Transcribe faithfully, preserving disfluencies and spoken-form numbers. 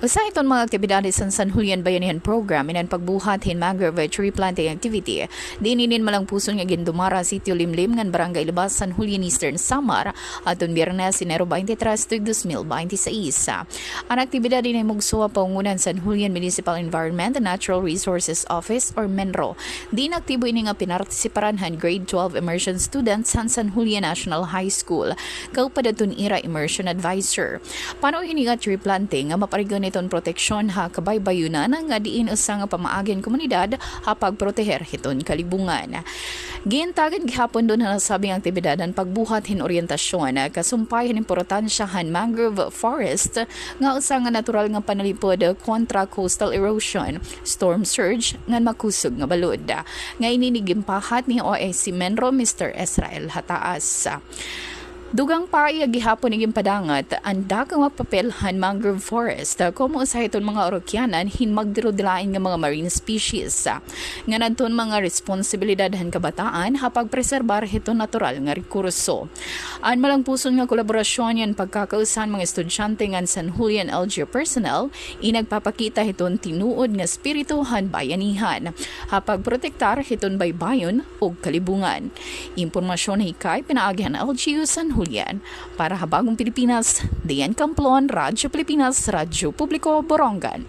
Usa hiton mga aktibidades han San Julian Bayanihan Program in an pagbuhat hin mangrove tree planting activity. Diin inin malangpuson nga gindumara ha Sitio Limlim ngan Barangay Libas, San Julian, Eastern Samar, adton Biyernes, Enero twenty-three, tuig dos mil binte y seis. An aktibidad in himugso ha pangunguna han San Julian Municipal Environment and Natural Resources Office or menro. Diin aktibo ini nga pinartisiparan han grade twelve immersion students han San Julian National High School, kaupod adton ira immersion advisor. Pano ini nga tree planting nga maparigon hiton proteksyon ha kabaybayonan nga diin usa nga pamaagi han komunidad ha pagproteher hiton kalibungan. Gintagan gihapon duon ha nasabing aktibidad an pagbuhat hin oryentasyon kasumpay han importansya han mangrove forest nga usa nga natural nga panalipod kontra coastal erosion, storm surge, ngan makusog nga balod. Nga ini ginpahat ni O I C menro Mister Israel Hataas. Dugang pa iya gihapon nga ginpadangat an dako nga papel han mangrove forest komo usa hiton mga urukyanan hin magdirudilain nga mga marine species, ngan adton mga responsibilidad han kabataan ha pagpreserbar hiton natural nga rekurso. An malangpuson nga kolaborasyon ngan pagkakausa han mga estudyante ngan San Julian L G U personnel in nagpapakita hiton tinuod nga espiritu han bayanihan ha pagprotektar hiton baybayon ug kalibungan. Impormasyon hikay pinaagi han L G U San Julian. Para ha Bagong Pilipinas, Dian Camplon, Radyo Pilipinas, Radyo Publiko, Borongan.